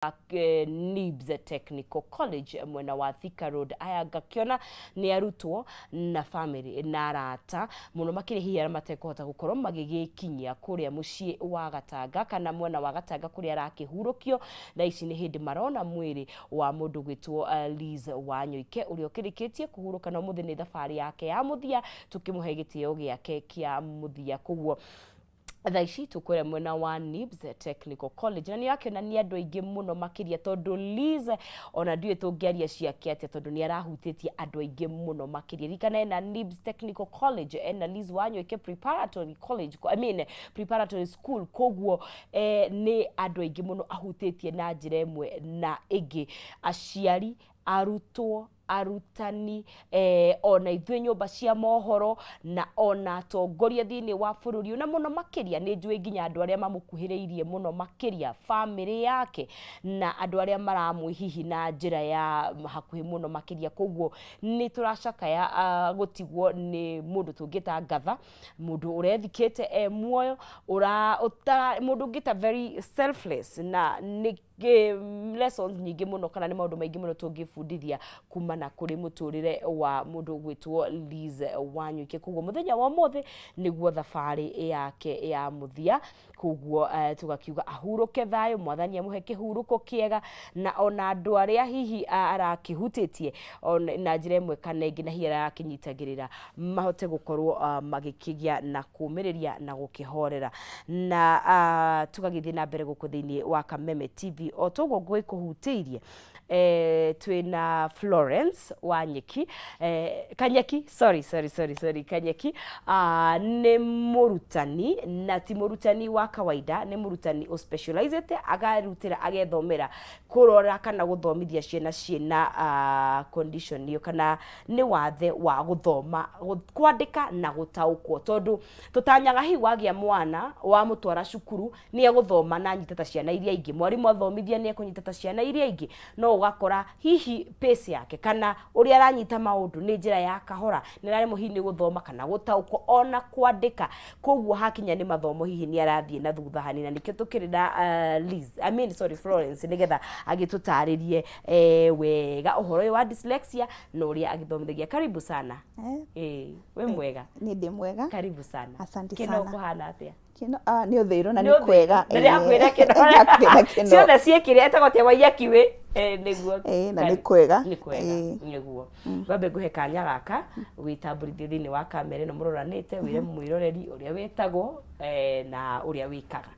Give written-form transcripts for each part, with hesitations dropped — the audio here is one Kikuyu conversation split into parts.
NIBS Technical College mwena wa Thika Road. Aya ngakĩona nĩ arutwo na family na arata mũno makĩria, hihi arĩa matekũhota gũkorwo magĩgĩkinyia kũrĩa mũciĩ wa Gatanga kana mwena wa Gatanga kũrĩa arakĩhurũkio. Na ici nĩ hĩndĩ marona mwĩrĩ wa mũndũ gwĩtwo Liz Wanyoike, ũrĩa ũkĩrĩkĩtie kũhurũka, na ũmũthĩ nĩ thabarĩ yake ya mũthia, tũkĩmũhe gĩtĩo gĩake kĩa mũthia. Koguo thaa ici tũkwĩra mwena wa NIBS Technical College, na nĩ akĩona nĩ andũ aingĩ mũno makĩria, tondũ Liz ona ndiũĩ tũngĩaria ciake atĩa, tondũ nĩ arahutĩtie andũ aingĩ mũno makĩria. Ririkana ena NIBS Technical College, ena Liz Wanyoike Preparatory College, I mean Preparatory School. Koguo nĩ andũ aingĩ mũno ahutĩtie na njĩra ĩmwe na ĩngĩ, aciari, arutwo, arutani, ona ithuĩ nyũmba cia mohoro, na ona atongoria thĩinĩ wa bũrũri ũyũ, na mũno makĩria nĩ njũĩ nginya andũ arĩa mamũkuhĩrĩirie mũno makĩria, bamĩrĩ yake na andũ arĩa maramwĩ hihi na njĩra ya hakuhĩ mũno makĩria. Koguo nĩ tũracakaya gũtigwo nĩ mũndũ tũngĩta ngatha, mũndũ ũrethikĩte e muoyo, ũra ũtara mũndũ ũngĩta very selfless, na nĩ lessons nyingĩ mũno kana nĩ maũndũ maingĩ mũno tũngĩbundithia kumana kũrĩ mũtũrĩre wa mũndũ ũgwĩtwo Liz Wanyoike. Koguo mũthenya wa ũmũthĩ nĩguo thabarĩ yake ya mũthia. Koguo tũgakiuga ahurũke thayũ, Mwathani amũhe kĩhurũko kĩega, na ona andũ arĩa hihi arakĩhutĩtie na njĩra ĩmwe kana ĩngĩ na hihi arakĩnyitagĩrĩra mahote gũkorwo magĩkĩgĩa na kũmĩrĩria na gũkĩhorera. Na tũgagĩthiĩ na mbere gũkũ thĩinĩ wa Kameme TV o toguo ngũgĩkũhutĩirie, twĩna Florence Wanyeki, Kanyeki, sorry, sorry, sorry, sorry, Kanyeki. Nĩ mũrutani, na ti mũrutani wa kawaida, nĩ mũrutani ũspecializĩte, akarutĩra, agethomera kũrora kana gũthomithia ciana ciĩna condition ĩyo kana nĩ wathe wa gũthoma, kwandĩka na gũtaũkwo, tondũ tũtanyaga hihi wagĩa mwana wamũtwara cukuru nĩ egũthoma na anyite ta ciana iria ingĩ, mwarimũ athomithia nĩ ekũnyita ta ciana iria ingĩ, no ũgakora hihi pace yake kana ũrĩa aranyita maũndũ nĩ njĩra ya kahora, nĩ araremwo hihi nĩ gũthoma kana gũtaũkwo ona kwandĩka. Koguo hakinya nĩ mathomo hihi nĩ arathiĩ na thutha hanini, na nĩkĩo tũkĩrĩ na Liz, I mean, sorry, Florence, nĩgetha agĩtũtarĩrie wega ũhoro ũyũ wa dyslexia na ũrĩa agĩthomithagia. Karibu sana. Wĩ mwega? Niĩ ndĩ mwega. Karibu sana. Asante Kĩno sana. kũhana atĩa? Kĩno nĩ ũthĩrũ na nĩ kwega. Na nĩ hakuhĩ na kĩno. Hakuhĩ na kĩno. Ciothe ciĩkĩrĩ etagwo tia Waiyaki wĩ nĩguo. Na nĩ kwega. Nĩ kwega. Nĩguo ngwambe ngũhe kanya gaka wĩtambũrithie thĩinĩ wa kamera ĩno mũroranĩte, wĩre mwĩroreri ũrĩa wĩtagwo na ũrĩa wĩkaga,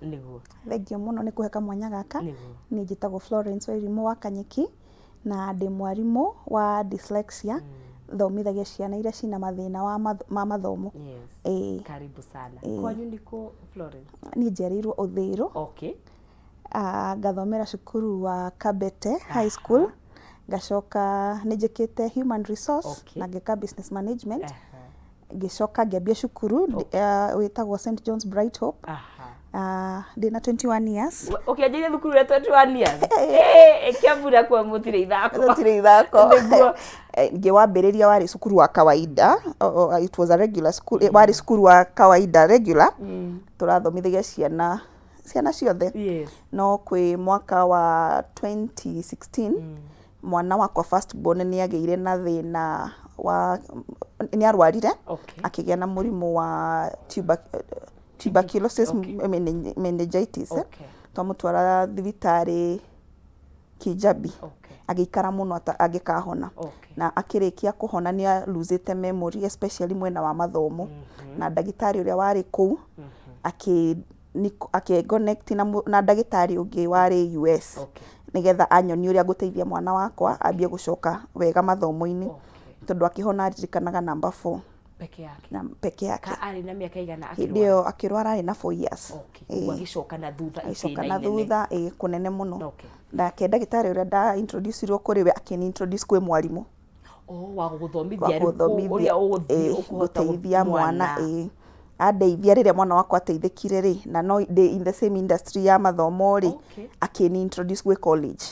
nĩguo. Thengiũ mũno nĩ kũhe kamwanya gaka. Nĩguo. Niĩ njĩtagwo Florence Wairimu wa Kanyeki na ndĩ mwarimũ wa dyslexia, thomithagia ciana iria ciĩna mathĩna ma mathomo. Karibu sana. Kwanyu nĩ kũ, Florence? Niĩ njiarĩirwo Ũthĩrũ. Ngathomera cukuru wa Kabete High School, ngacoka nĩ njĩkĩte human resource na ngĩka business management. Ngĩcoka ngĩambia cukuru wĩtagwo St John's Bright Hope. Ndĩna 21 years. Ũkĩanjĩria thukuru ya 21 years? Kĩambura kwa mũtirĩ ithako. Gũtirĩ ithako. Nĩguo. Ngĩwambĩrĩria warĩ cukuru wa kawaida. It was a regular school. Warĩ cukuru wa kawaida, regular, tũrathomithagia ciana ciothe. No kwĩ mwaka wa 2016 mwana wakwa first born nĩ agĩire na thĩna wa nĩ arwarire, akĩgĩa na mũrimũ wa tuberculosis meningitis. Twamũtwara thibitarĩ Kijabi, agĩikara mũno angĩkahona, na akĩrĩkia kũhona nĩ aluzĩte memory, especially mwena wa mathomo, na ndagĩtarĩ ũrĩa warĩ kũu akĩ connect na ndagĩtarĩ ũngĩ warĩ US nĩgetha anyonie ũrĩa ngũteithia mwana wakwa ambie gũcoka wega mathomo-inĩ, tondũ akĩhona aririkanaga number 4 peke yake. Na peke yake. Ka arĩ na mĩaka igana Hĩndĩ akĩrwara? Ĩyo akĩrwara arĩ na 4 years. Koguo agĩcoka na thutha agĩcoka itĩna na inene. Thutha, ĩĩ, kũnene mũno. Nake ndagĩtarĩ ũrĩa nda introduce-irwo kũrĩ we akĩni introduce kwĩ mwarimũ Oh, wa wa gũgũthomithia rĩu gũthomithia ũrĩa ũgũthiĩ ũkũhota gũteithia mwana. Ĩĩ, andeithia rĩrĩa mwana wakwa ateithĩkire rĩ, na no ndĩ in the same industry ya mathomo rĩ, akĩni introduce gwĩ college.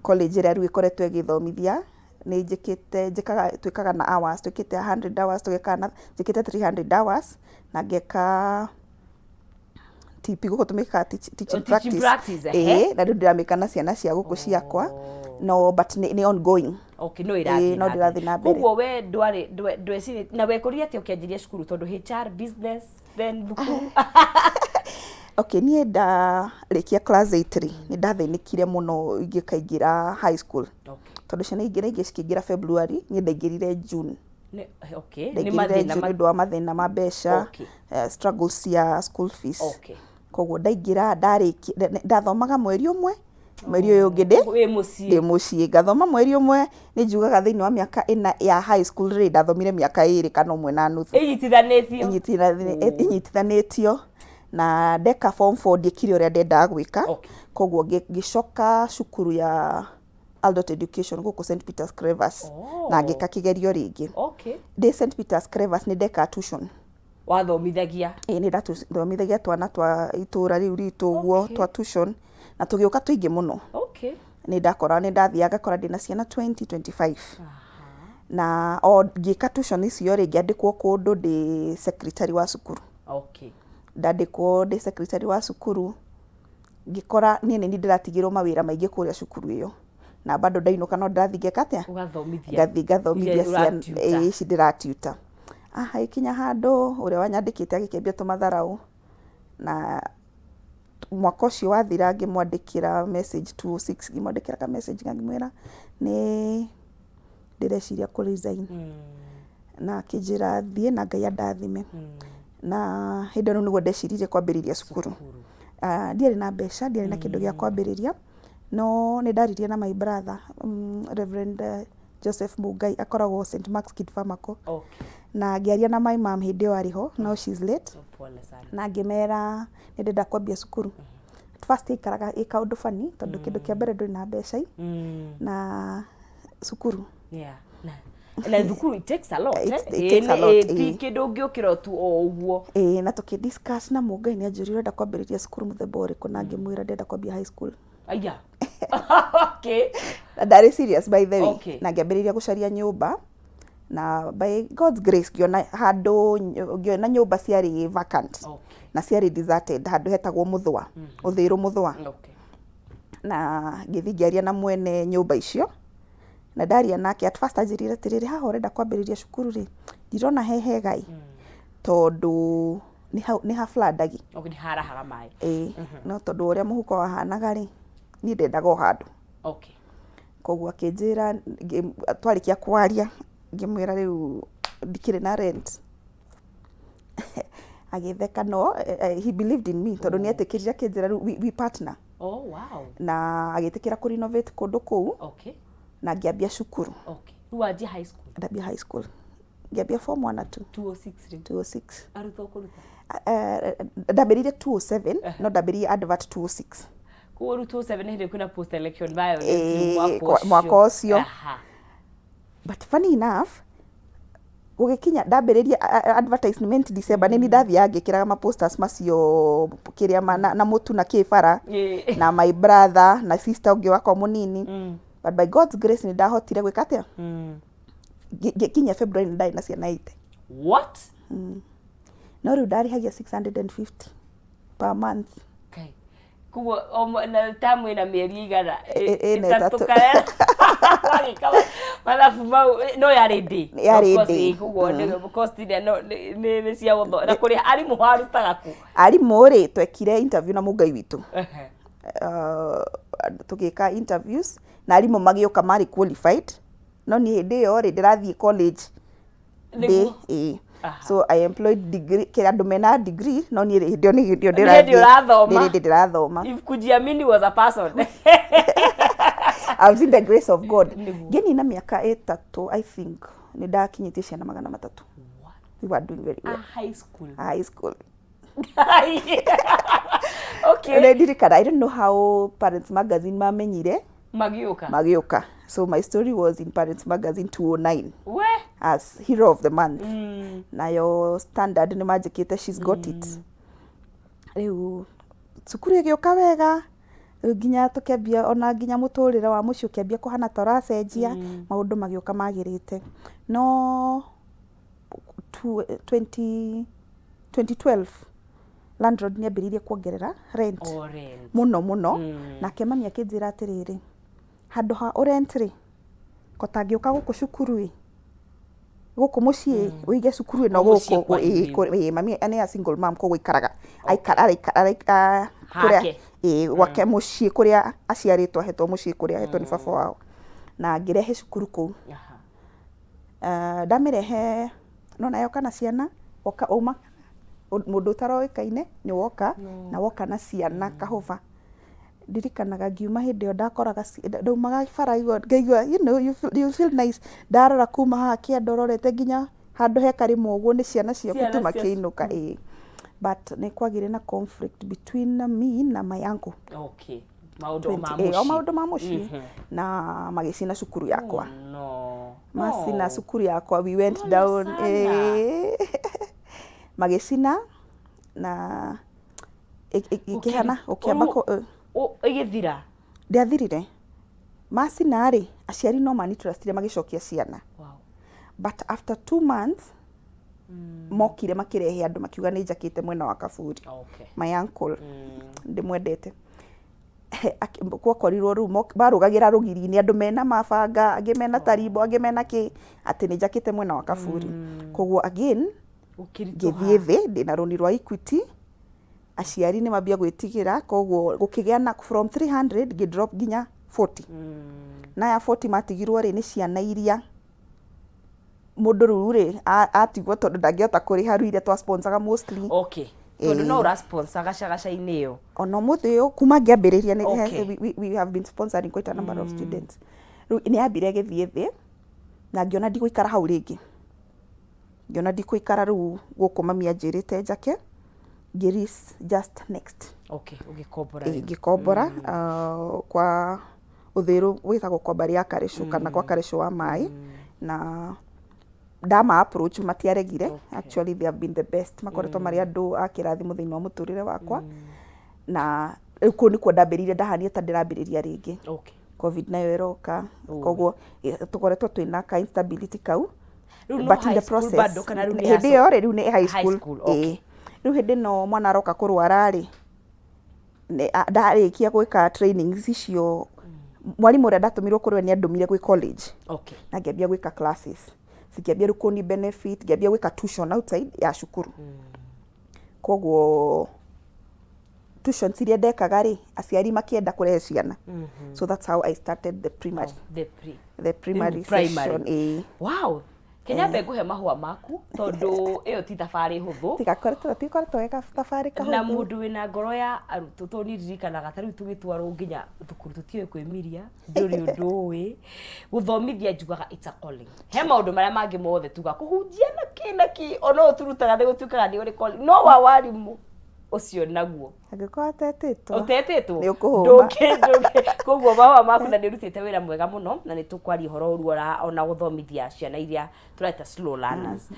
College ĩrĩa rĩu ĩkoretwo ĩgĩthomithia, nĩ njĩkĩte, njĩkaga, twĩkaga na hours, twĩkĩte 100 hours, tũgeka na njĩkĩte 300 hours na ngeka TP gũkũ tũmĩkaga teaching Oh, teaching practice. practice, ehe. Ĩĩ, na rĩu ndĩramĩka na ciana cia gũkũ ciakwa, no but nĩ ongoing. Okay, no ĩrathiĩ Ĩĩ, no na ndĩrathiĩ na mbere. Koguo we ndwarĩ ndwecirĩ na wekũrire atĩa ũkĩanjĩria cukuru, tondũ HR, business, then thukuru? Okay, niĩ ndarĩkia class 8 rĩ, nĩ ndathĩnĩkire mũno ingĩkaingĩra high school, tondũ ciana ingĩ na ingĩ cikĩingĩra February, niĩ ndaingĩrire June. Okay, nĩ Ndaingĩrire mathĩna June nĩ ũndũ wa mathĩna ma mbeca, struggles cia school fees. Koguo ndaingĩra, ndarĩkia ndathomaga mweri ũmwe, mweri ũyũ ũngĩ ndĩ Wĩ mũciĩ. Ndĩ mũciĩ, ngathoma mweri ũmwe. Nĩ njugaga thĩinĩ wa mĩaka 4 ya high school rĩ, ndathomire mĩaka 2 kana 1.5. Ĩnyitithanĩtio. Ĩnyitithanĩtio. Na ndeka form 4 ndiĩkire ũrĩa ndendaga gwĩka. Koguo ngĩcoka cukuru ya adult education gũkũ St Peters Clevers na ngĩka kĩgerio rĩngĩ. Ndĩ St Peters Clevers nĩ ndekaga tuition. Wathomithagia? Ĩĩ, nĩ ndathomithagia twana twa itũra rĩu ritũ ũguo twa tuition, na tũgĩũka tũingĩ mũno. Nĩ ndakora, nĩ ndathiaga ngakora ndĩna ciana 20, 25, na o ngĩka tuition icio rĩ, ngĩandĩkwo kũndũ ndĩ secretary wa cukuru. Ndandĩkwo ndĩ secretary wa cukuru, ngĩkora niĩ nĩ niĩ ndĩratigĩrwo mawĩra maingĩ kũrĩa cukuru ĩyo, na bado ndainũka no ndĩrathiĩ ngeka atĩa? Ũgathomithia. Ngathiĩ ngathomithia Iria ciana. ũratuta. Ĩĩ, ici ndĩratuta. Ah, hagĩkinya handũ ũrĩa wanyandĩkĩte agĩkĩambia tũmatharaũ, na mwaka ũcio wathira ngĩmwandĩkĩra message 206, ngĩmwandĩkĩra ka message ngĩmwĩra nĩ ndĩreciria kũ resign, na akĩnjĩra thiĩ na Ngai andathime. Na hĩndĩ ĩyo nĩguo ndeciririe kwambĩrĩria cukuru. Ah, ndiarĩ na mbeca, ndiarĩ na kĩndũ gĩa kwambĩrĩria, no nĩ ndaririe na my brother, Reverend Joseph Mungai, akoragwo St Mark's Kid Pharmaco, na ngĩaria na my mom hĩndĩ ĩyo arĩ ho, now she's late. Oh, pole sana. Na ngĩmera nĩ ndĩrenda kwambia cukuru. At first ĩikaraga ĩ kaũndũ funny, tondũ kĩndũ kĩa mbere ndũrĩ na mbeca i na cukuru. Yeah. Na thukuru it takes a lot. It takes a lot, Ti ĩĩ. kĩndũ ũngĩũkĩra tu o ũguo. Ĩĩ, na tũkĩ discuss na Mũngai nĩ anjũririe ũrenda kwambĩrĩria cukuru mũthemba ũrĩkũ, na ngĩmwĩra ndĩrenda kwambia high school. Aya. Okay. Na ndarĩ serious, by the way. Na ngĩambĩrĩria gũcaria nyũmba, na by God's grace ngĩona handũ, ngĩona nyũmba ciarĩ vacant na ciarĩ deserted, handũ hetagwo Mũthũa, Ũthĩrũ Mũthũa. Na ngĩthiĩ ngĩaria na mwene nyũmba icio, na ndaria nake, at first anjĩrire atĩrĩrĩ, "Haha ũrenda kwambĩrĩria cukuru rĩ, ndirona he hega ĩ, tondũ nĩ hau nĩ ha floodagi." Okay, nĩ harahaga maĩ. Ĩĩ, no tondũ ũrĩa mũhuko wahanaga rĩ, niĩ ndendaga o handũ. Koguo akĩnjĩra, twarĩkia kwaria ngĩmwĩra rĩu ndikĩrĩ na rent. Agĩtheka, no he believed in me, tondũ nĩ etĩkĩrire, akĩnjĩra rĩu we partner. Na agĩtĩkĩra kũ renovate kũndũ kũu na ngĩambia cukuru. Okay. Rĩu wanjia high school. Ndambia high school, ngĩambia form 1 na 2. 206 rĩu. 206. Arutwo kũruta. Ndambĩrĩirie 207, no ndambĩrĩirie advert 206. Koguo rĩu 207 nĩ hĩndĩ kwĩna post election violence. Ĩĩ, mwaka mwaka ũcio. But funny enough, gũgĩkinya ndambĩrĩria advertisement December, nĩ niĩ ndathiaga ngĩkĩraga ma posters macio kĩrĩa na mũtu na kĩ bara, na my brother na sister ũngĩ wakwa mũnini. But by God's grace nĩ ndahotire gwĩka atĩa? Ngĩkinya February nĩ ndarĩ na ciana 80. What? No rĩu ndarĩhagia 650 per month. Okay. Koguo na tamu ĩna mĩeri igana? Ĩna 3. 3. Kana wagĩka mathabu mau, no yarĩ ndĩ. Yarĩ Of course, ndĩ. Koguo cost ĩrĩa no nĩ cia gũtho na kũrĩha arimũ, warutaga kũ? Arimũ rĩ, twekire interview na Mũngai witũ. Tũgĩka interviews na arimũ magĩũka marĩ qualified, no niĩ hĩndĩ ĩyo rĩ, ndĩrathiĩ college ndĩ ĩĩ. So I employed degree, kĩrĩa andũ mena degree, no niĩ hĩndĩ ĩyo nĩ hĩndĩ ĩyo Nĩ hĩndĩ ũrathoma. Nĩ hĩndĩ ndĩrathoma. If kujiamini was a person. I've seen the grace of God. Nĩguo. Ngĩnina mĩaka 3, I think nĩ ndakinyĩtie ciana 300. What? We were doing very A well. High school. High school. Nĩ ndirikana, I don't know how Parents Magazine mamenyire. Magĩũka. Magĩũka. So my story was in Parents Magazine 209 We. as hero of the month. Nayo Standard nĩ manjĩkĩte "She's got it". Rĩu cukuru ĩgĩũka wega, rĩu nginya tũkĩambia, ona nginya mũtũrĩre wa mũciĩ ũkĩambia kũhana ta ũracenjia, maũndũ magĩũka magĩrĩte. No 20 2012 Landlord nĩ ambĩrĩirie kuongerera rent. O rent. Mũno mũno. Nake mami akĩnjĩra atĩrĩrĩ, handũ ha ũ rent rĩ, ko tangĩũka gũkũ cukuru ĩ, gũkũ mũciĩ ũige cukuru ĩno O mũciĩ gũkũ kwanyu ĩ, rĩu. ĩ, mami nĩ a single mom koguo aikaraga aikara kũrĩa Hake. Ĩ, gwake mũciĩ kũrĩa aciarĩtwo, ahetwo mũciĩ kũrĩa ahetwo nĩ baba wao, na ngĩrehe cukuru kũu. Ah, ndamĩrehe no nayo kana ciana woka uma mũndũ ũtaroĩkaine nĩ woka na woka na ciana kahũba. Ndirikanaga ngiuma hĩndĩ ĩyo ndakoraga ndaumaga bara ngaigua you feel nice. Ndarora kuma haha kĩanda ũrorete nginya handũ he karĩma ũguo nĩ ciana ciaku tu makĩinũka ĩĩ. But nĩ kwagĩire na conflict between me na my uncle. Okay. Maũndũ ma 20 o mũciĩ. Maũndũ ma mũciĩ na magĩcina cukuru yakwa. Oh, no. Macina Oh. cukuru yakwa, we went Pole down sana. Magĩcina na ĩkĩhana ũkĩamba Ĩgĩthira. Ndĩathirire. Macina rĩ, aciari no manitrustire magĩcokia ciana. But after 2 months mokire makĩrehe andũ makiuga nĩ njakĩte mwena wa Kaburi. My uncle ndĩmwendete. Gwakorirwo rĩu marũgagĩra rũgiri-inĩ andũ mena mabanga, angĩ mena tarimbo, angĩ mena kĩ, atĩ nĩ njakĩte mwena wa Kaburi. Koguo again Ũkĩritũha. Ngĩthiĩ thĩ ndĩna rũni rwa Equity, aciari nĩ mambia gwĩtigĩra, koguo gũkĩgĩa na from 300 ngĩ drop nginya 40. Na aya 40 matigirwo rĩ, nĩ ciana iria mũndũ rĩu rĩ atigwo tondũ ndangĩhota kũrĩha, rĩu iria twasponsaga mostly. Okay. Tondũ no ũra sponsor gacagaca-inĩ ĩyo. Ona ũmũthĩ ũyũ kuma ngĩambĩrĩria nĩ we have been sponsoring quite a number of students. Rĩu nĩ yambire ĩgĩthiĩ thĩ na ngĩona ndigũikara hau rĩngĩ, ngĩona ndikũikara rĩu gũkũ mami anjĩrĩte njake, ngĩ lease just next. Okay, ũgĩkombora Ĩĩ, rĩu. Ngĩkombora kwa ũthĩrũ wĩtagwo kwa mbarĩ ya Karĩcũ kana kwa Karĩcũ wa maĩ, na ndama approach matiaregire. Actually, they have been the best, makoretwo marĩ andũ a kĩrathimo thĩinĩ wa mũtũrĩre wakwa. Na rĩu kũu nĩkuo ndambĩrĩirie, ndahania ta ndĩrambĩrĩria rĩngĩ. Covid nayo ĩroka, koguo tũkoretwo twĩna ka instability kau. Rĩu no But in high the school process bado kana rĩu nĩ hĩndĩ ĩyo rĩ, rĩu nĩ high High school. school, okay. Ĩĩ. Rĩu hĩndĩ ĩno mwana aroka kũrwara rĩ, ndarĩkia gwĩka trainings icio, mwarimũ ũrĩa ndatũmirwo kũrĩ we nĩ andũmire gwĩ college. Na ngĩambia gwĩka classes, cikĩambia rĩu kũni benefit, ngĩambia gwĩka tuition outside ya cukuru. Koguo tuitions iria ndekaga rĩ, aciari makĩenda kũrehe ciana. So that's how I started the primary. The pre. The primary Rĩu primary. session, ĩĩ. Wow. Kĩnyambe ngũhe mahũa maku tondũ ĩyo ti thabarĩ hũthũ. Tigakoretwo ge thabarĩ Na kahũthũ. Mũndũ wĩna ngoro ya arutwo, tondũ niĩ ndirikanaga ta rĩu tũgĩtwarwo nginya thukuru tũtiũĩ kwĩmiria, ndũrĩ ũndũ ũĩ gũthomithia, njugaga it's a calling. He maũndũ marĩa mangĩ mothe tuga kũhunjia na kĩ na kĩ, ona ũyũ tũrutaga nĩ gũtuĩkaga nĩ ũrĩ calling, no wa warimũ ũcio naguo Angĩkorwo atetĩtwo ũtetĩtwo nĩ ũkũhũma. Ndũngĩ. Koguo mahũa maku, na nĩ ũrutĩte wĩra mwega mũno, na nĩ tũkwaria ũhoro ũru ona gũthomithia ciana iria tũreta slow learners.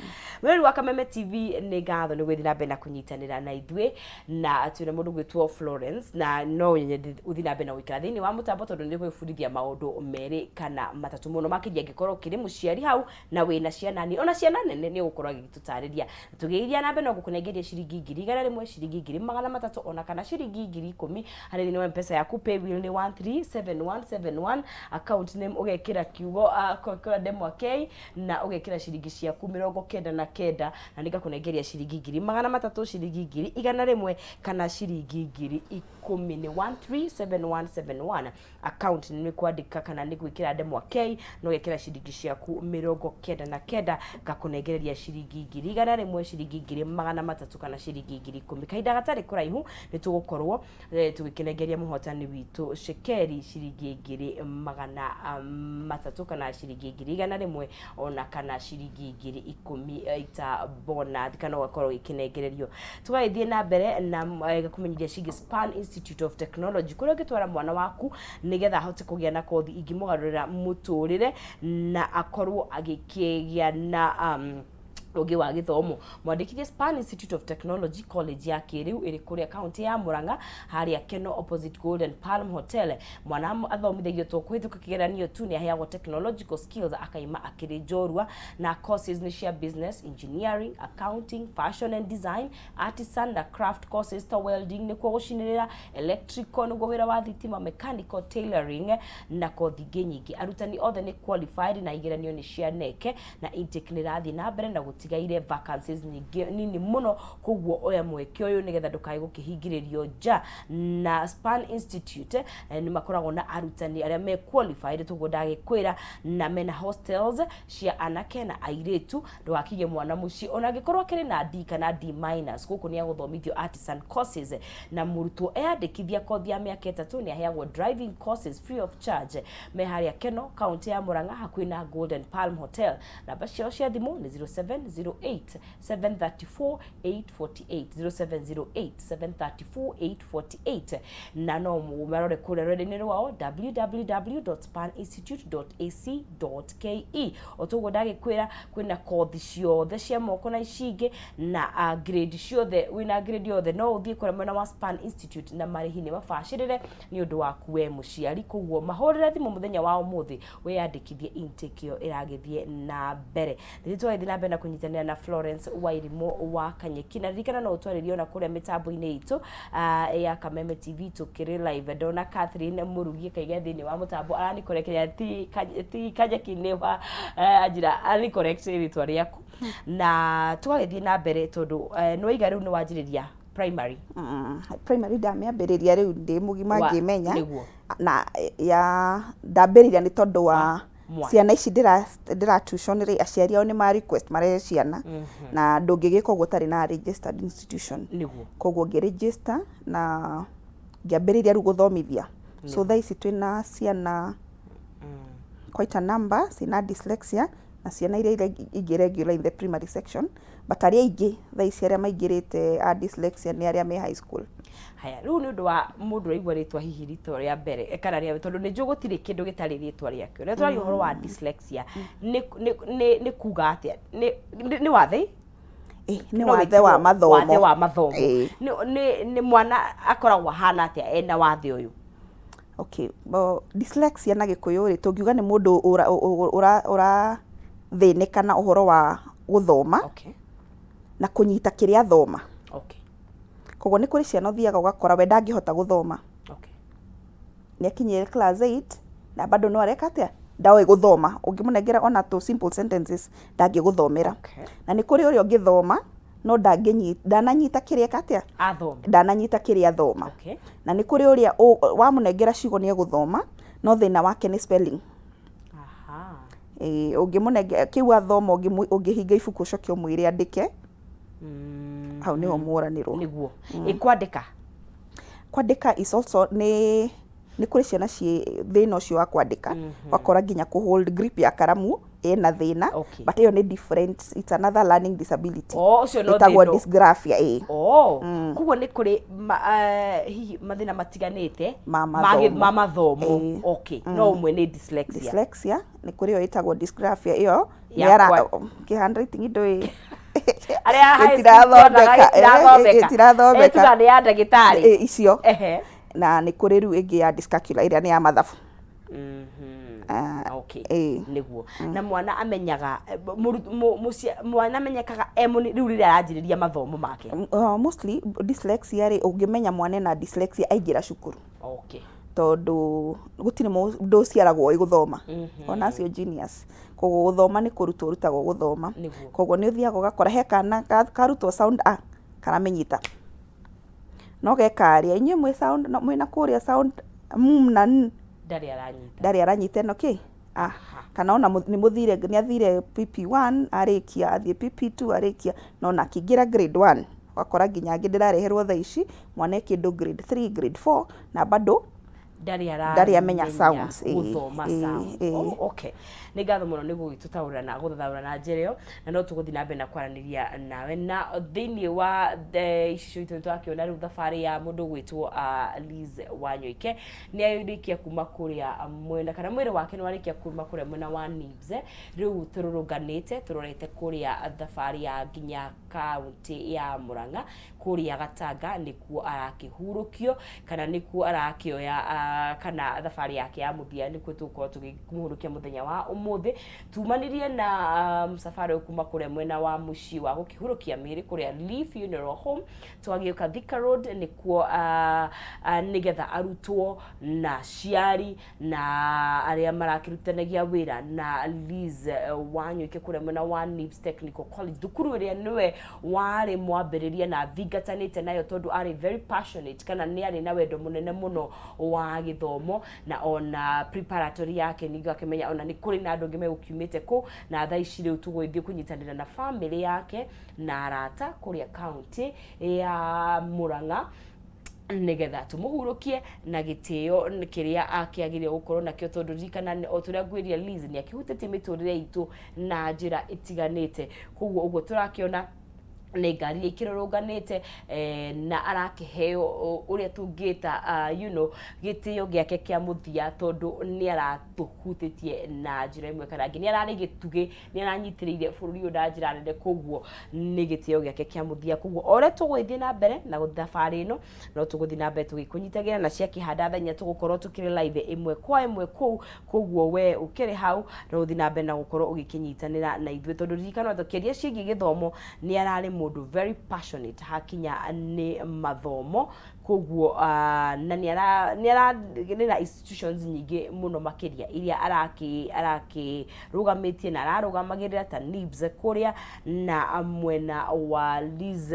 Mwĩrori wa Kameme TV, nĩ ngatho nĩ gũthiĩ na mbere na kũnyitanĩra na ithuĩ, na twĩna mũndũ gwĩtwo Florence, na no nyende ũthiĩ na mbere na gũikara thĩinĩ wa mũtambo tondũ nĩ gwĩbundithia maũndũ merĩ kana matatũ mũno makĩria angĩkorwo ũkĩrĩ mũciari hau na wĩna ciana nini ona ciana nene, nĩ ũgũkorwo agĩtũtarĩria. Tũgĩithia na mbere no gũkũnengeria ciringi 100,000, ciringi 300,000, ona kana ciringi 10,000 harĩ thĩinĩ wa Mpesa yaku. Paybill nĩ 137171, account name ũgekĩra kiugo ũgekĩra ndemwa K na ũgekĩra ciringi ciaku 99, na nĩngakũnengeria ciringi 300,000, ciringi 100,000 kana ciringi 10,000. Nĩ 137171, account nĩ kwandĩka kana nĩ gwĩkĩra ndemwa K na ũgekĩra ciringi ciaku 99, ngakũnengereria ciringi 100,000, ciringi 300,000 kana ciringi 10,000. Kahinda gatarĩ kũraihu nĩ tũgũkorwo tũgĩkĩnengeria mũhotani witũ cekeri ciringi 300,000 kana ciringi 100,000 ona kana ciringi 10,000 ita bonus, kana ũgakorwo ũgĩkĩnengererio. Tũgagĩthiĩ na mbere na gũkũmenyithia ciĩgiĩ Span Institute of Technology, kũrĩa ũngĩtwara mwana waku nĩgetha ahote kũgĩa na kothi ingĩmũgarũrĩra mũtũrĩre na akorwo agĩkĩgĩa na Ũngĩ wa gĩthomo mwandĩkithie Span Institute of Technology, college ya kĩrĩu ĩrĩ kũrĩa kaunti ya Murang'a, harĩa Keno opposite Golden Palm Hotel. Mwana athomithagio to kũhĩtũka kĩgeranio tu, nĩ aheagwo technological skills akaima akĩrĩ njorua. Na courses nĩ cia business, engineering, accounting, fashion and design, artisan na craft courses ta welding nĩkuo gũcinĩrĩra, electrical nĩguo wĩra wa thitima, mechanical, tailoring na kothi ingĩ nyingĩ. Arutani othe nĩ qualified na igeranio nĩ cia KNEC, na intake nĩ ĩrathiĩ na mbere na gũtigaire vacancies nyingĩ nini mũno. Koguo oya mweke ũyũ nĩgetha ndũkae gũkĩhingĩrĩrio nja. Na Span Institute nĩ makoragwo na arutani arĩa me qualified, toguo ndagĩkwĩra, na mena hostels cia anake na airĩtu. Ndũgakige mwana mũciĩ ona angĩkorwo akĩrĩ na D kana D minus. Gũkũ nĩ agũthomithio artisan courses, na mũrutwo eyandĩkithia kothi ya mĩaka 3 nĩ aheagwo driving courses free of charge. Me harĩa Keno, kaunti ya Murang'a, hakuhĩ na Golden Palm Hotel. Namba ciao cia thimũ nĩ 0708 734 848, 0708 734 848, na no marore kũrĩa rũrenda-inĩ rwao www.spaninstitute.ac.ke. O toguo ndagĩkwĩra, kwĩna kothi ciothe cia moko na ici ingĩ na grade ciothe. Wĩna grade yothe no ũthiĩ kũrĩa mwena wa Span Institute, na marĩhi nĩ mabacĩrĩre nĩ ũndũ waku we mũciari. Koguo mahũrĩre thimũ mũthenya wa ũmũthĩ wĩyandĩkithie intake ĩyo ĩragĩthiĩ na mbere. Rĩrĩ twagĩthiĩ na mbere na kũnyitanĩra na Florence Wairimũ wa Kanyeki, na ririkana no ũtwarĩrie ona kũrĩa mĩtambo-inĩ itũ ya Kameme TV tũkĩrĩ live. Ndona Catherine Mũrugi akaiga thĩinĩ wa mũtambo aranikorekeria ti Kanyeki nĩ wa anjĩra arani correct rĩtwa rĩaku, na tũgagĩthiĩ na mbere tondũ nĩwaiga rĩu nĩ wanjĩrĩria primary. Primary ndamĩambĩrĩria rĩu ndĩ mũgima ngĩmenya. Na ya ndambĩrĩria nĩ tondũ wa mwana. Ciana ici ndĩra tuition rĩ, aciari ao nĩ ma request marehe ciana, na ndũngĩgĩka ũguo ũtarĩ na registered institution. Koguo ngĩ register na ngĩambĩrĩria rĩu gũthomithia. So thaa ici twĩna ciana quite a number ciĩna dyslexia, na ciana iria ingĩ regular in the primary section, but arĩa aingĩ thaa ici arĩa maingĩrĩte a dyslexia nĩ arĩa me high school. Haya, rĩu nĩ ũndũ wa mũndũ ũraigua rĩtwa hihi rĩtwa rĩa mbere kana rĩa, tondũ nĩ njũĩ gũtirĩ kĩndũ gĩtarĩ rĩtwa rĩakĩo. Rĩrĩa tũraria ũhoro wa dyslexia, nĩ kuga atĩa? Nĩ wathe? Nĩ wathe wa mathomo. Wathe wa mathomo. Nĩ mwana akoragwo ahana atĩa ena wathe ũyũ? Okay, well, dyslexia na Gĩkũyũ rĩ, tũngiuga nĩ mũndũ ũrathĩnĩka na ũhoro wa gũthoma na kũnyita kĩrĩa athoma. Koguo nĩ kũrĩ ciana ũthiaga ũgakora we ndangĩhota gũthoma. Nĩ akinyire class 8 na bado no areka atĩa? Ndoĩ gũthoma. Ũngĩmũnengera ona tũ simple sentences ndangĩgũthomera. Na nĩ kũrĩ ũrĩa ũngĩthoma no ndananyita kĩrĩa eka atĩa? Athoma. Ndananyita kĩrĩa athoma. Na nĩ kũrĩ ũrĩa wamũnengera ciugo nĩ egũthoma, no thĩna wake nĩ spelling. Ĩĩ, ũngĩmũnengera kĩu athoma, ũngĩhinga ibuku ũcoke ũmwĩre andĩke, hau nĩho mworanĩrwo. Nĩguo ĩ kwandĩka. Kwandĩka is also nĩ kũrĩ ciana ciĩ thĩna ũcio wa kwandĩka, ũgakora nginya kũ hold grip ya karamu ĩna thĩna. But ĩyo nĩ different, it's another learning disability. Oh, ũcio no ĩtagwo thĩna. Dysgraphia, ĩĩ. Oh, koguo nĩ kũrĩ hihi mathĩna matiganĩte ma mathomo. Ma mathomo. Ĩĩ. Okay, no ũmwe nĩ dyslexia. Dyslexia, nĩ kũrĩ ĩyo ĩtagwo dysgraphia, ĩyo Ya nĩ kĩ handwriting ndũĩ arĩa high school tuonaga ĩtirathondeka, ĩtirathomeka. Ĩtirathomeka. Tuga nĩ ya ndagĩtarĩ. Icio. Na nĩ kũrĩ rĩu ĩngĩ ya dyscalculia ĩrĩa nĩ ya mathabu. Ah, Okay. Nĩguo na mwana amenyaga mwana amenyekaga e rĩu rĩrĩa aranjĩrĩria mathomo make. Mostly dyslexia rĩ, ũngĩmenya mwana ena dyslexia aingĩra cukuru. Tondũ gũtirĩ mũndũ ũciaragwo ũĩ gũthoma, ona acio genius. Koguo gũthoma nĩ kũrutwo ũrutagwo gũthoma. Koguo nĩ ũthiaga ũgakora he kana karutwo sound a karamĩnyita, no gekarĩa inyuĩ mwĩ sound mwĩna kũrĩa sound m na n ndarĩ aranyita. Ndarĩ aranyita ĩno kĩ a, kana ona nĩ mũthire, nĩ athire PP1 arĩkia, athiĩ PP2 arĩkia, no na akĩingĩra grade 1 ũgakora nginya angĩ ndĩrareherwo thaa ici mwana e kĩndũ grade 3, grade 4 na bado Ndarĩ Ndarĩ amenya sounds, ĩĩ, gũthoma ĩĩ, sounds. ĩĩ. Oh, okay. Nĩ ngatho mũno nĩ gũgĩtũtaũra na gũthathaũra na njĩra ĩyo, na no tũgũthiĩ na mbere na kwaranĩria nawe. Na thĩinĩ wa icicio itũ nĩtũrakĩona rĩu thabarĩ ya mũndũ ũgwĩtwo Liz Wanyoike nĩ arĩkia kuma kũrĩa mwena, kana mwĩrĩ wake nĩ warĩkia kuma kũrĩa mwena wa NIBS. Rĩu tũrũrũnganĩte tũrorete kũrĩa thabarĩ ya nginya kaũntĩ ya Murang'a, kũrĩa Gatanga nĩkuo arakĩhurũkio kana nĩkuo arakĩoya kana thabarĩ yake ya mũthia nĩkuo tũgũkorwo tũkĩmũhurũkia mũthenya wa ũmũthĩ. Tumanirie na mũcabara ũyũ kuma kũrĩa mwena wa mũciĩ wa gũkĩhurũkia mĩĩrĩ kũrĩa Lee Funeral Home, twagĩũka Thika Road nĩkuo nĩgetha arutwo na aciari na arĩa marakĩrutithanagia wĩra na Liz Wanyoike kũrĩa mwena wa NIBS Technical College, thukuru ĩrĩa nĩwe warĩ mwambĩrĩria na athingatanĩte nayo tondũ arĩ very passionate kana nĩ arĩ na wendo mũnene mũno wa gĩthomo, na ona preparatory yake ningĩ akĩmenya ona nĩ kũrĩ na andũ angĩ megũkiumĩte kũu, na thaa ici rĩu tũgũgĩthiĩ kũnyitanĩra na famĩlĩ yake na arata kũrĩa kaũntĩ ya Murang'a nĩgetha tũmũhurũkie na gĩtĩo kĩrĩa akĩagĩrĩire gũkorwo nakĩo, tondũ ririkana o ta ũrĩa ngwĩrire Liz nĩ akĩhutĩtie mĩtũrĩre itũ na njĩra ĩtiganĩte. Koguo ũguo tũrakĩona nĩ ngari iria ikĩrũrũnganĩte na arakĩheo ũrĩa tũngĩta gĩtĩo gĩake kĩa mũthia, tondũ nĩ aratũhutĩtie na njĩra ĩmwe kana ĩngĩ. Nĩ ararĩ gĩtugĩ, nĩ aranyitĩrĩire bũrũri ũyũ na njĩra nene, koguo nĩ gĩtĩo gĩake kĩa mũthia. Koguo o ũrĩa tũgũgĩthiĩ na mbere na thabarĩ ĩno, no tũgũthiĩ na mbere tũgĩkũnyitagĩra, na ciakĩhanda thaa inya tũgũkorwo tũkĩrĩ live ĩmwe kwa ĩmwe kũu. Koguo we ũkĩrĩ hau no ũthiĩ na mbere na gũkorwo ũgĩkĩnyitanĩra na ithuĩ, tondũ ririkana tũkĩaria ciĩgiĩ gĩthomo nĩ ararĩ mũndũ very passionate hakinya nĩ mathomo. Koguo na nĩ ararĩ na institutions nyingĩ mũno makĩria iria arakĩrũgamĩtie na ararũgamagĩrĩra ta NIBS kũrĩa na mwena wa Liz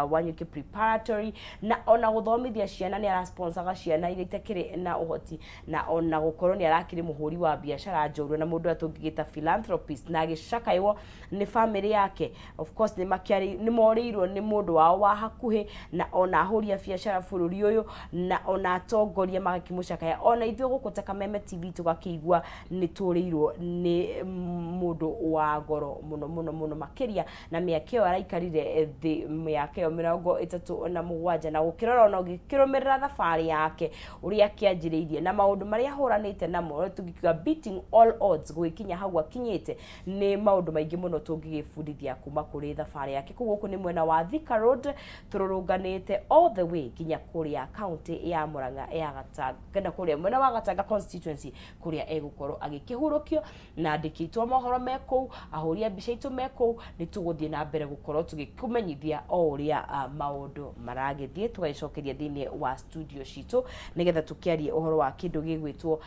Wanyoike Preparatory, na ona gũthomithia ciana nĩ arasponsaga ciana iria itakĩrĩ na ũhoti, na ona gũkorwo nĩ arakĩrĩ mũhũri wa biacara njorua na mũndũ ũrĩa tũngĩgĩta philanthropist, na agĩcakaywo nĩ famĩlĩ yake. Of course nĩ makĩarĩ nĩ morĩirwo nĩ mũndũ wao wa hakuhĩ, na ona ahũri a biacara bũrũri ũyũ, na ona atongoria magakĩmũcakaya, ona ithuĩ gũkũ ta Kameme TV tũgakĩigua nĩ tũrĩirwo nĩ mũndũ wa goro mũno mũno mũno makĩria, na mĩaka ĩyo araikarire thĩ mĩaka ĩyo 37, na gũkĩrora ona ũgĩkĩrũmĩrĩra thabarĩ yake ũrĩa akĩanjĩrĩirie na maũndũ marĩa ahũranĩte namo, tũngĩkiuga beating all odds gũgĩkinya hau akinyĩte, nĩ maũndũ maingĩ mũno tũngĩgĩbundithia kuma kũrĩ thabarĩ yake. Koguo gũkũ nĩ mwena wa Thika Road tũrũrũnganĩte all the way nginya kũrĩa kaũntĩ ya Murang'a ya Gatanga, kana kũrĩa mwena wa Gatanga constituency kũrĩa egũkorwo agĩkĩhurũkio, na andĩki aitũ a mohoro me kũu, ahũri a mbica aitũ me kũu, nĩ tũgũthiĩ na mbere gũkorwo tũgĩkũmenyithia o ũrĩa maũndũ maragĩthiĩ, tũgagĩcokeria thĩinĩ wa studio citũ nĩgetha tũkĩarie ũhoro wa kĩndũ gĩgwĩtwo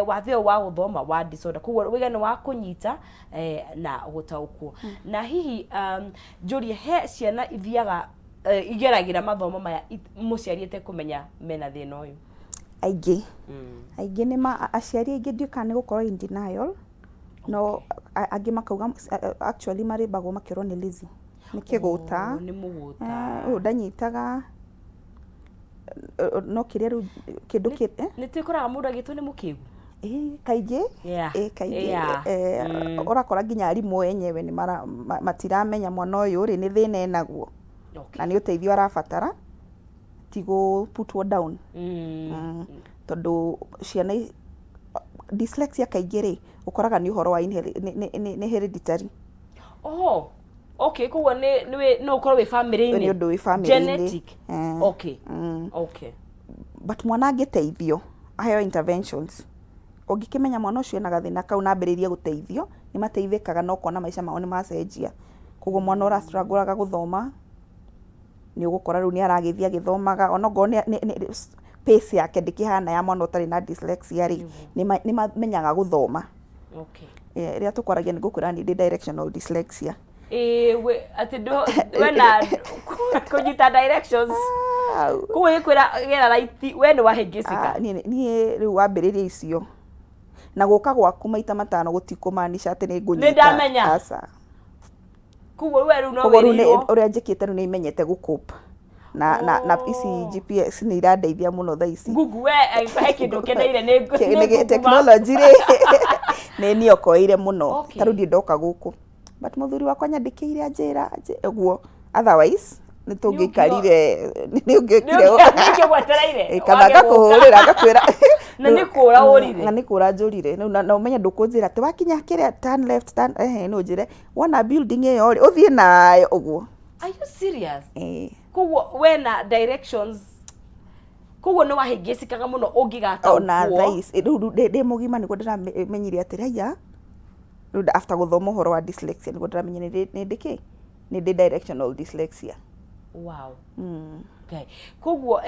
wathe ũyũ wa gũthoma wa disorder. Koguo wĩgano wa kũnyita na gũtaũkwo. Na hihi njũrie, he ciana ithiaga igeragĩra mathomo maya mũciari atekũmenya mena thĩna ũyũ? Aingĩ aingĩ nĩ ma aciari aingĩ, ndiũĩ kana nĩ gũkorwo in denial, no angĩ makauga actually marĩmbagwo makĩrwo nĩ lazy, nĩ kĩgũta. Oh, nĩ mũgũta. Ũyũ ndanyitaga, no kĩrĩa rĩu kĩndũ kĩ Nĩ twĩkoraga mũndũ agĩtwo nĩ mũkĩgu. Ĩĩ, kaingĩ. Ĩĩ, kaingĩ. Ũrakora nginya arimũ enyewe nĩ matiramenya mwana ũyũ rĩ nĩ thĩna enaguo na nĩ ũteithio arabatara, ti gũ put down. Tondũ ciana dyslexia kaingĩ rĩ ũkoraga nĩ ũhoro wa nĩ hereditary. Oh, okay, koguo nĩ no ũkorwo wĩ famĩlĩ-inĩ. Nĩ ũndũ wĩ famĩlĩ-inĩ. Genetic. Okay. Okay. But mwana angĩteithio aheo interventions, ũngĩkĩmenya mwana ũcio ena gathĩna kau na ambĩrĩrie gũteithio, nĩ mateithĩkaga na ũkona maica mao nĩ macenjia. Koguo mwana ũra struggle gũthoma nĩ ũgũkora rĩu nĩ aragĩthiĩ agĩthomaga, onokorwo nĩ pace yake ndĩkĩhana ya mwana ũtarĩ na dyslexia rĩ, nĩ mamenyaga gũthoma. Okay. Rĩrĩa tũkwaragia nĩ ngũkwĩra niĩ ndĩ directional dyslexia. Ĩĩ, atĩ wena kũnyita directions. Koguo ĩkwĩra gera right, we nĩ wahĩngĩcĩka. Niĩ rĩu wambĩrĩria icio na gũka gwaku maita matano gũtikũmaanisha atĩ nĩ ngũnyita. Nĩ ndamenya. Aca. Koguo we rĩu no Koguo rĩu wĩrĩirwo. Ũrĩa njĩkĩte rĩu nĩ menyete gũ cope. Na, na, na ici GPS nĩ irandeithia mũno thaa ici. Google we he kĩndũ ũkeneire nĩ nĩ Google Map. Technology rĩ nĩ niokoeire mũno. Ta rĩu ndirĩ ndoka gũkũ, but mũthuri wakwa nyandĩkĩire anjĩra ũguo, otherwise nĩ tũngĩikarire, nĩ ũngĩokire. Nĩ ũngĩgwetereire. Kana ngakũhũrĩra ngakwĩra. Na nĩ kũra ũrire. Na nĩ kũra njũrire. Rĩu na ũmenye ndũkũnjĩra atĩ wakinya kĩrĩa, turn left, turn, ehe, no ũnjĩre wona building ĩyo rĩ, ũthiĩ nayo ũguo. Are you serious? Ĩĩ. Koguo we na directions, koguo nĩ wahĩngĩcikaga mũno ũngĩgataũkwo. Ona thaa ici rĩu ndĩ mũgima nĩguo ndĩramenyire atĩrĩ, haiya, rĩu after gũthoma ũhoro wa dyslexia nĩguo ndĩramenya nĩ ndĩ kĩ, nĩ ndĩ directional dyslexia. Wow. Ngai. Koguo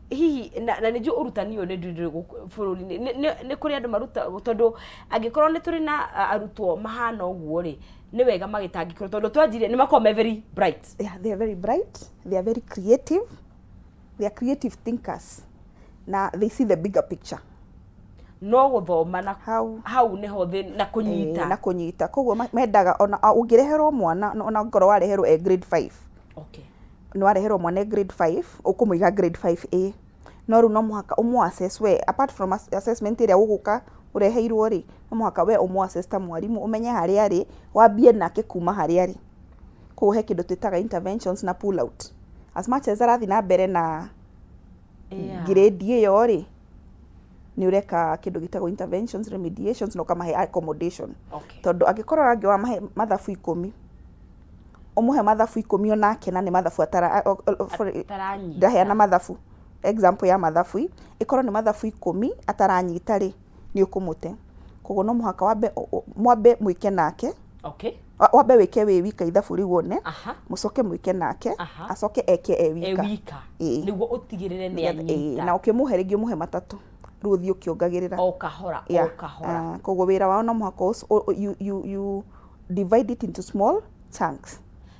hihi na nĩ njũĩ ũrutani ũyũ nĩ ndũrĩ gũkũ bũrũri-inĩ, nĩ kũrĩ andũ maruta, tondũ angĩkorwo nĩ tũrĩ na arutwo mahana ũguo rĩ, nĩ wega magĩtangĩkĩrwo, tondũ twanjirie nĩ makoragwo me very bright. Yeah, they are very bright, they are very creative, they are creative thinkers na they see the bigger picture. No gũthoma na hau hau nĩho thĩ na kũnyita. Na kũnyita, koguo mendaga ona ũngĩreherwo mwana, ona ngorwo wareherwo e grade 5, nĩ wareherwo mwana e grade 5, ũkũmũiga grade 5A, no rĩu no mũhaka ũmũ assess we, apart from assessment ĩrĩa ũgũka ũreheirwo rĩ, no mũhaka we ũmũ assess ta mwarimũ, ũmenye harĩa arĩ, wambie nake kuma harĩa arĩ. Koguo he kĩndũ twĩtaga interventions na pull out. As much as arathiĩ na mbere na grade ĩyo rĩ, nĩ ũreka kĩndũ gĩtagwo interventions, remediations, na ũkamahe accommodation. Tondũ angĩkorwo angĩ wamahe mathabu 10, ũmũhe mathabu 10 onake na nĩ mathabu atara, sorry, ataranyita. Ndaheana mathabu, example ya mathabu, ĩkorwo nĩ mathabu 10 ataranyita rĩ, nĩ ũkũmũte. Koguo no mũhaka wambe mwambe mwĩke nake. Wambe wĩke wĩ wika ithabu rĩu wone, mũcoke mwĩke nake, acoke eke e e wika. Wika. Ĩĩ. Nĩguo ũtigĩrĩre nĩ anyita. Na ũkĩmũhe rĩngĩ ũmũhe matatũ, rĩu ũthiĩ ũkĩongagĩrĩra. O kahora, o kahora. Ah, koguo wĩra wao no mũhaka you divide it into small chunks.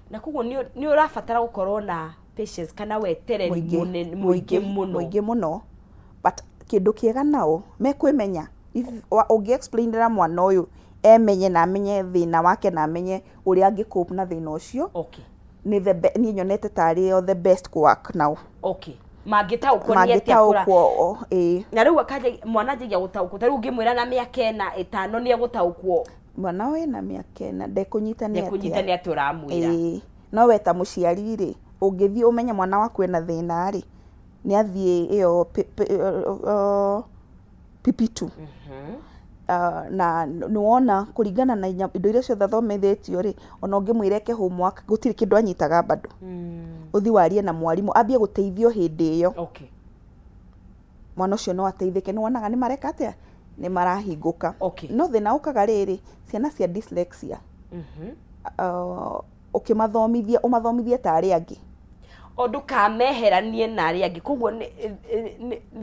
Na koguo nĩ ũrabatara gũkorwo na patience kana wetereri mũnene, mũingĩ mũno. Mũingĩ mũno, but kĩndũ kĩega nao mekwĩmenya. If ũngĩ explainĩra mwana ũyũ emenye na amenye thĩna wake na amenye ũrĩa angĩ cope na thĩna ũcio, nĩ the niĩ nyonete tarĩ o the best kũ work nao. Okay, mangĩtaũkwo nĩ atĩa kũra Mangĩtaũkwo, ĩĩ. Na rĩu akanja mwana anjagia gũtaũkwo, ta rĩu ũngĩmwĩra na mĩaka 4, 5, nĩ egũtaũkwo? Mwana wĩna mĩaka 4 ndekũnyita nĩ ndekũnyita atĩa nĩ atĩa ũramwĩra. Ĩĩ, no we ta mũciari rĩ, ũngĩthiĩ ũmenye mwana waku ena thĩna rĩ, nĩ athiĩ ĩyo PP2, na nĩ wona kũringana na indo iria ciothe athomithĩtio rĩ, ona ũngĩmwĩra eke homework gũtirĩ kĩndũ anyitaga bado, ũthiĩ warie na mwarimũ ambie gũteithio hĩndĩ ĩyo. Mwana ũcio no ateithĩke, nĩ wonaga nĩ mareka atĩa, nĩ marahingũka. No thĩna ũkaga rĩrĩ, ciana cia dyslexia, ũkĩmathomithia ũmathomithie ta arĩa angĩ. O ndũkameheranie na arĩa angĩ, koguo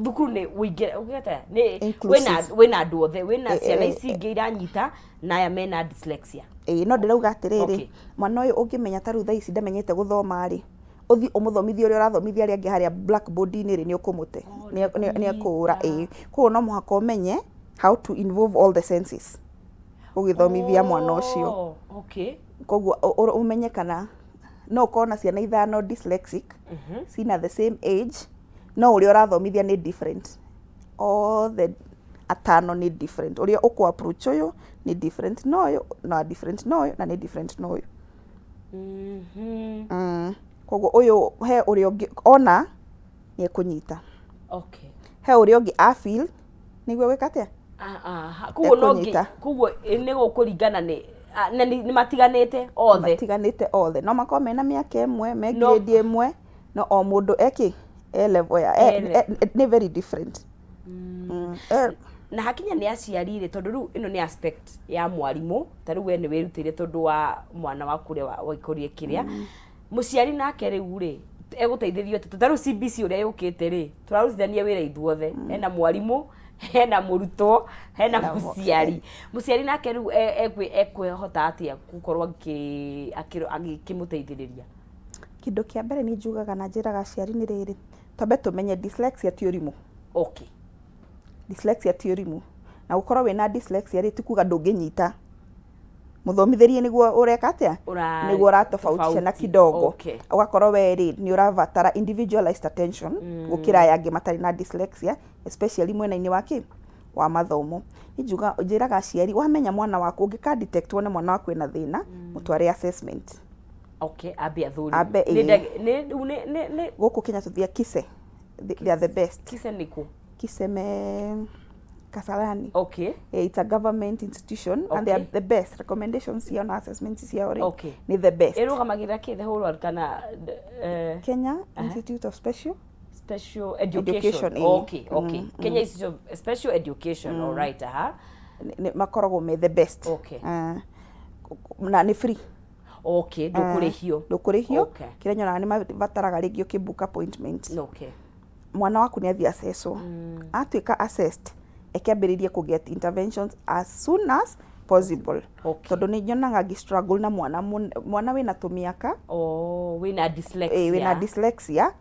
thukuru nĩ ũingĩre ũgĩte nĩ Inclusive. Wĩna andũ othe, wĩna ciana ici ingĩ iranyita na aya mena dyslexia. Ĩĩ, no ndĩrauga atĩrĩrĩ, mwana ũyũ ũngĩmenya ta rĩu thaa ici ndamenyete gũthoma rĩ, ũthiĩ ũmũthomithie ũrĩa ũrathomithia arĩa angĩ harĩa blackboard-inĩ rĩ, nĩ ũkũmũte. Oh, Nĩ ekũũra. ndekũnyita. Ĩĩ, koguo no mũhaka ũmenye how to involve all the senses ũgĩthomithia mwana ũcio. Oh, okay. Koguo ũmenye kana no ũkorwo na ciana ithano dyslexic cina the same age, no ũrĩa ũrathomithia nĩ different, othe atano nĩ different, ũrĩa ũkũ approach ũyũ nĩ different na ũyũ, na different na ũyũ, na nĩ different na ũyũ. Koguo ũyũ he ũrĩa ũngĩ ona nĩ ekũnyita, he ũrĩa ũngĩ a feel nĩguo gwĩka atĩa. Ah, koguo no Ekũnyita. Koguo nĩ gũkũringana nĩ na nĩ matiganĩte othe. Matiganĩte othe, no makorwo mena mĩaka ĩmwe, me No. grade ĩmwe, no o mũndũ eki e level ya nĩ very different. Na hakinya nĩ aciari rĩ, tondũ rĩu ĩno nĩ aspect ya mwarimũ, ta rĩu we nĩ wĩrutĩire tondũ wa mwana waku ũrĩa waikũrie kĩrĩa, mũciari nake rĩu rĩ, egũteithĩrio atĩa? Ta rĩu CBC ũrĩa yũkĩte rĩ, tũrarutithania wĩra ithuothe, hena mwarimũ, hena mũrutwo, hena mũciari. Mũciari nake rĩu ekwĩhota atĩa gũkorwo agĩkĩmũteithĩrĩria? Kĩndũ kĩa mbere niĩ njugaga na njĩraga aciari nĩ rĩrĩ, twambe tũmenye dyslexia ti ũrimũ. Dyslexia ti ũrimũ, na gũkorwo wĩna dyslexia rĩ, ti kuga ndũngĩnyita. Mũthomithĩrie nĩguo ũreka atĩa? Nĩguo ũratofautisha na tofauti. Kidogo. Ũgakorwo we rĩ, nĩ ũrabatara individualized attention gũkĩra aya angĩ matarĩ na dyslexia, especially mwena-inĩ wa kĩ wa mathomo. Niĩ njuga, njĩraga aciari, wamenya mwana waku, ũngĩka detect wone mwana waku ena thĩna, mũtware assessment. Okay, ambe athũri. Ambe, Nĩ ĩĩ. nĩ rĩu nĩ Gũkũ Kenya tũthiaga KISE. They are the best. KISE nĩkũ? KISE me Kasarani. It's a government institution and they are the best. Recommendations ciao na assessments ciao rĩ, nĩ the best. Ĩrũgamagĩrĩra kĩ, the whole world kana Kenya Institute of Special Special Education? Education, ĩĩ. Okay, Kenya Institute of Special Education, all right, aha. Makoragwo me the best. Ah, na nĩ free. Okay, ndũkũrĩhio? Ndũkũrĩhio. Kĩrĩa nyonaga nĩ mabataraga rĩngĩ ũkĩ book appointment. Mwana waku nĩ athiĩ assesswo. Atuĩka assessed, eke ambĩrĩrie kũ get interventions as soon as possible. Tondũ nĩ nyonaga ngĩ struggle na mwana mwana wĩna tũmĩaka. Oh, wĩna dyslexia. Ĩĩ, wĩna dyslexia,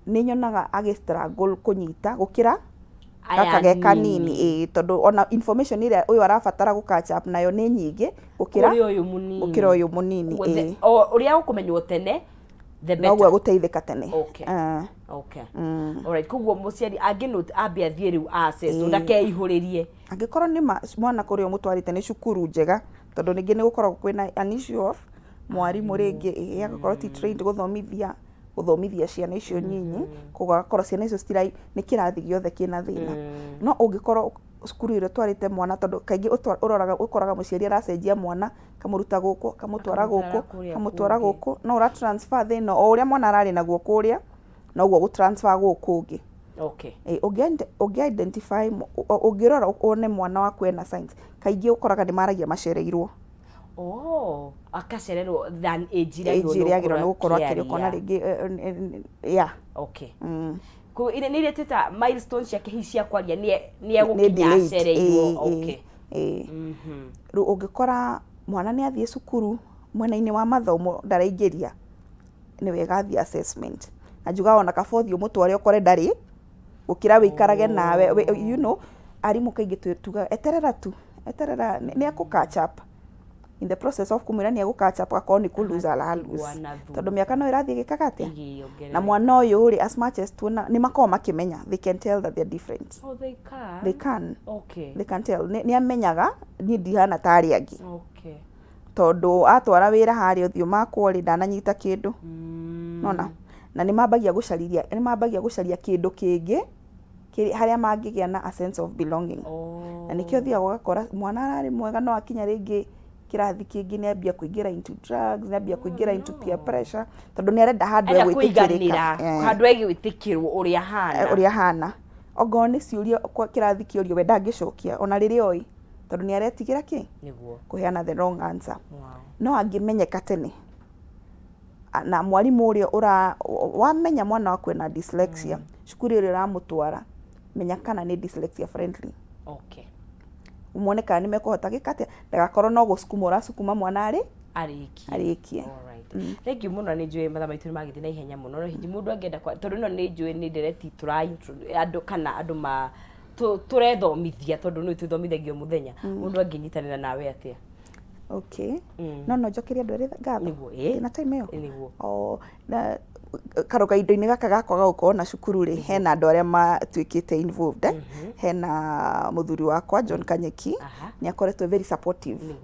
nĩ nyonaga agĩ struggle kũnyita gũkĩra aya gaka ge kanini, ĩĩ, tondũ ona information ĩrĩa ũyũ arabatara gũ catch up nayo nĩ nyingĩ gũkĩra kũrĩ ũyũ mũnini. Gũkĩra ũyũ mũnini. Koguo ĩĩ. O ũrĩa ũkũmenywo tene, the better. Noguo egũteithĩka tene. Ah. Alright, koguo mũciari angĩ ambe athiĩ rĩu access, ndakeihũrĩrie. Angĩkorwo nĩ ma mwana kũrĩa ũmũtwarĩte nĩ cukuru njega, tondũ rĩngĩ nĩ gũkoragwo kwĩna an issue of mwarimũ, rĩngĩ ĩĩ agakorwo ti trained gũthomithia ciana icio nyinyi, koguo agakorwo ciana icio citirai, nĩ kĩrathi gĩothe kĩna thĩna. No ũngĩkorwo cukuru ĩrĩa ũtwarĩte mwana, tondũ kaingĩ ũroraga ũkoraga mũciari aracenjia mwana, kamũruta gũkũ, kamũtwara akamũtwara gũkũ, kũrĩa kamũtwara kũngĩ. Gũkũ, no ũra transfer thĩna o ũrĩa mwana ararĩ naguo kũrĩa, noguo gũ transfer gũkũ kũngĩ. Ũngĩ identify, ũngĩrora wone mwana waku ena signs, kaingĩ ũkoraga nĩ maragia macereirwo. Oh, akacererwo than age ĩrĩa age ĩrĩa agĩrĩirwo nĩ gũkorwo akĩrĩ, ũkona akĩaria. Rĩngĩ yeah. Koguo nĩ iria twĩta milestones ciake hihi cia kwaria nĩ nĩ egũkinya delayed. acereirwo. Ĩĩ, ĩĩ. Rĩu ũngĩkora mwana nĩ athiĩ cukuru, mwena-inĩ wa mathomo ndaraingĩria, nĩ wega athiĩ assessment. Na njugaga ona kaba ũthiĩ ũmũtware ũkore ndarĩ, gũkĩra wĩikarage nawe arimũ kaingĩ tugaga eterera tu, eterera nĩ ekũ catch up. In the process of kũmwĩra nĩ egũ catch up, akorwo nĩ kũ lose ara lose. Aratigwo na thutha. Tondũ mĩaka no ĩrathiĩ ĩgĩkaga atĩa? Ĩgĩongerereka. Na mwana ũyũ rĩ, as much as tuona nĩ makoragwo makĩmenya, they can tell that they're different. Oh, they can. They can. They can tell. Nĩ amenyaga niĩ ndihana ta arĩa angĩ. Tondũ atwara wĩra harĩa ũthiũ makwo rĩ, ndananyita kĩndũ. Nona na nĩ mambagia gũcariria, nĩ mambagia gũcaria kĩndũ kĩngĩ harĩa mangĩgĩa na a sense of belonging. Na nĩkĩo ũthiaga ũgakora mwana ararĩ mwega, no akinya rĩngĩ kĩrathi kĩngĩ nĩ ambia kũingĩra into drugs, nĩ ambia kũingĩra into peer pressure, tondũ nĩ arenda handũ enda egwĩtĩkĩrĩka. Kũiganĩra. Handũ egwĩtĩkĩrwo ũrĩa hana. Ũrĩa hana. Ongorwo nĩ ciũria kwa kĩrathi kĩũrio, we ndangĩcokia ona rĩrĩa oĩ, tondũ nĩ aretigĩra kĩ kũheana the wrong answer. No angĩmenyeka tene na mwarimũ ũrĩa ũra wamenya mwana waku ena dyslexia, cukuru ĩrĩa ũramũtwara, menya kana nĩ dyslexia friendly. Muone kana nĩ mekũhota gĩka atĩa, ndagakorwo no gũcukuma ũracukuma mwana arĩ arĩkie. Arĩkie. Alright. Thank you mũno. Nĩ njũĩ mathaa maitũ nĩ magĩthiĩ na ihenya mũno, no hihi mũndũ angĩenda tondũ ĩno nĩ njũĩ nĩ ndereti tũra andũ kana andũ ma tũrethomithia, tondũ nĩ twĩthomithagio mũthenya, mũndũ angĩnyitanĩra nawe atĩa? Okay. No njokerie andũ erĩ ngatho. Nĩguo, ĩĩ. Ndĩna time ĩyo. Nĩguo. O, na karũgaindo-inĩ gaka gakwa ga gũkorwo na cukuru rĩ, hena andũ arĩa matuĩkĩte involved, eh? Hena mũthuri wakwa John Kanyeki, nĩ akoretwo very supportive.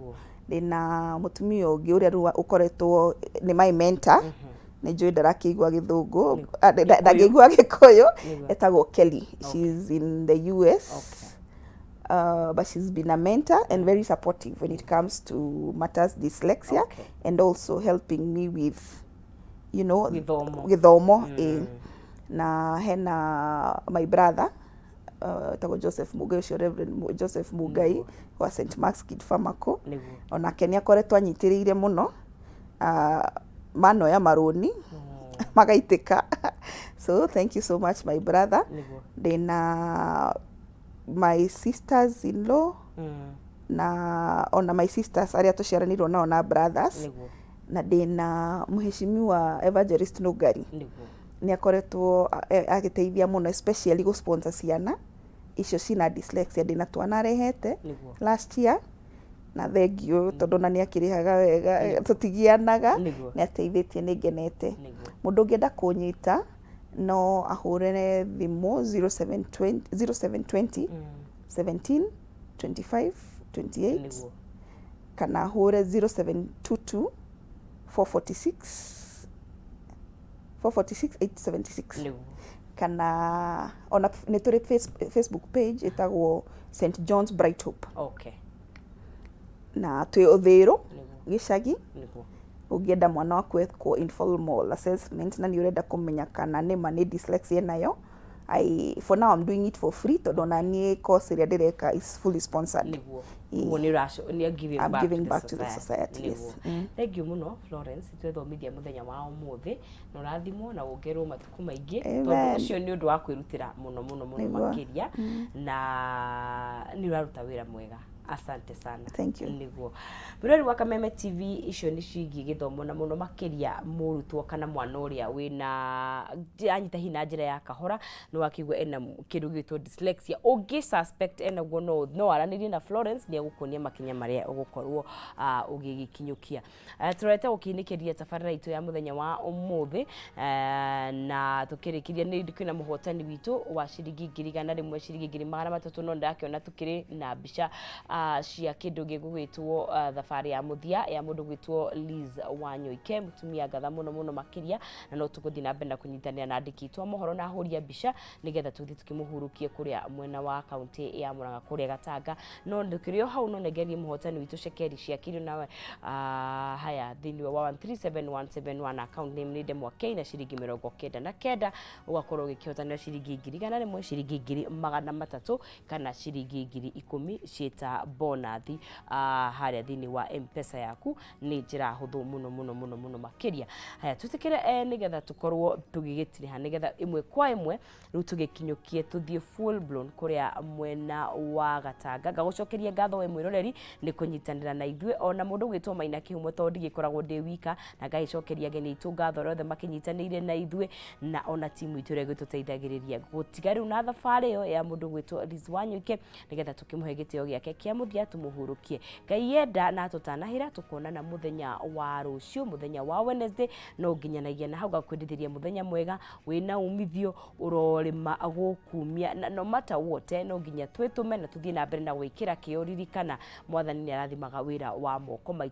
Ndĩna mũtumia ũngĩ ũrĩa rĩu ũkoretwo nĩ my mentor, nĩ njũĩ ndarakĩigua gĩthũngũ, ah, ndangĩigua gĩkũyũ. Etagwo Kelly, she's in the US. But she's been a mentor and very supportive when it comes to matters dyslexia and also helping me with gĩthomo. Gĩthomo, ĩĩ. Na hena my brother, etagwo Joseph Mugai, ũcio Reverend Joseph Mugai wa St Mark's Kid Pharmaco. Onake nĩ akoretwo anyitĩrĩire mũno, manoya marũni magaitĩka, so thank you so much, my brother. Ndĩna my sisters in law na ona my sisters arĩa tũciaranĩirwo nao na brothers. Na ndĩna mheshimiwa Evangelist Nũngari. Nĩ akoretwo agĩteithia mũno, especially gũ sponsor ciana icio cina dyslexia. Ndĩna twana arehete last year. Na thengiũ tondũ ona nĩ akĩrĩhaga wega, tũtigianaga. Nĩguo. Nĩ ateithĩtie, nĩ ngenete. Nĩguo. Mũndũ ũngĩenda kũnyita no ahũrĩre thimũ 0720 0720 17 25 28 kana ahũre 0722 446 446 876 kana ona nĩ tũrĩ Facebook page ĩtagwo St John's Bright Hope. Na twĩ Ũthĩrũ gĩcagi. Ũngĩenda mwana waku ekwo informal assessment na nĩ ũrenda kũmenya kana nĩma nĩ dyslexia nayo, for now I'm doing it for free tondũ ona niĩ course ĩrĩa ndĩreka is fully sponsored. Ũguo nĩ ũraco nĩ giving I'm back giving to the back to the society. society, yes. Thank you mũno, Florence, twethomithia mũthenya wa ũmũthĩ na ũrathimwo na wongerwo matukũ maingĩ Amen. tondũ ũcio nĩ ũndũ wa kwĩrutĩra mũno mũno mũno makĩria na nĩ ũraruta wĩra mwega. Asante sana. Thank you. Nĩguo mwĩrori wa Kameme TV, icio nĩ ciĩgiĩ gĩthomo na mũno makĩria mũrutwo kana mwana ũrĩa wĩna anyita hihi na njĩra ya kahora nĩ wakĩigua ena kĩndũ gĩgwĩtwo dyslexia. Ũngĩ suspect enaguo no aranĩrie na Florence, nĩ egũkuonia makinya marĩa ũgũkorwo ũgĩgĩkinyũkia. Tũrorete gũkiinĩkĩria tabarĩra itũ ya mũthenya wa ũmũthĩ na tũkĩrĩkĩria nĩ kwĩna mũhotani witũ wa ciringi 100,000, ciringi 300,000, no ndakĩona tũkĩrĩ na mbica cia kĩndũ gĩgũgĩtwo thabarĩ ya mũthia ya mũndũ gwĩtwo Liz Wanyoike, mũtumia ngatha mũno mũno makĩria, na no tũgũthiĩ na mbere na kũnyitanĩra na andĩki aitũ a mohoro na ahũri a mbica nĩgetha tũthiĩ tũkĩmũhurũkie kũrĩa mwena wa kaunti ya Murang'a kũrĩa Gatanga. No ndũkĩrĩ o hau no nengerie mũhotani witũ cekeri cia kiro nawe haya thĩinĩ wa 137171, account name nĩ Ndemwa K, na ciringi 99 ũgakorwo ũgĩkĩhotanĩra ciringi 100,000, ciringi 300,000 kana ciringi 10,000 ciĩta bonathi harĩa thĩinĩ wa M-Pesa yaku. Nĩ njĩra hũthũ mũno mũno mũno mũno makĩria. Haya, twĩtĩkĩre nĩgetha tũkorwo tũgĩgĩtiriha nĩgetha ĩmwe kwa ĩmwe rĩu tũgĩkinyũkie tũthiĩ full blown kũrĩa mwena wa Gatanga. Ngagũcokeria ngatho we mwĩroreri nĩ kũnyitanĩra na ithuĩ, ona mũndũ gwĩtwo Maina Kĩhumo tondũ ndigĩkoragwo ndĩ wika, na ngagĩcokeria ageni aitũ ngatho arĩa othe makĩnyitanĩire na ithuĩ na ona timu itũ ĩrĩa ĩgĩtũteithagĩrĩria. Gũtiga rĩu na thabarĩ ĩyo ya mũndũ gwĩtwo Liz Wanyoike nĩgetha tũkĩmũhe gĩtĩo gĩake kĩa mũthia, tũmũhurũkie. Ngai yenda na tũtanahĩra, tũkonana mũthenya wa rũciũ, mũthenya wa Wednesday. No nginyanagia na hau ngakwendithĩria mũthenya mwega wĩna umithio ũrorĩma gũkumia, na no matter what no nginya twĩtũme na tũthiĩ na mbere na gwĩkĩra kĩo. Ririkana Mwathani nĩ arathimaga wĩra wa moko maitũ.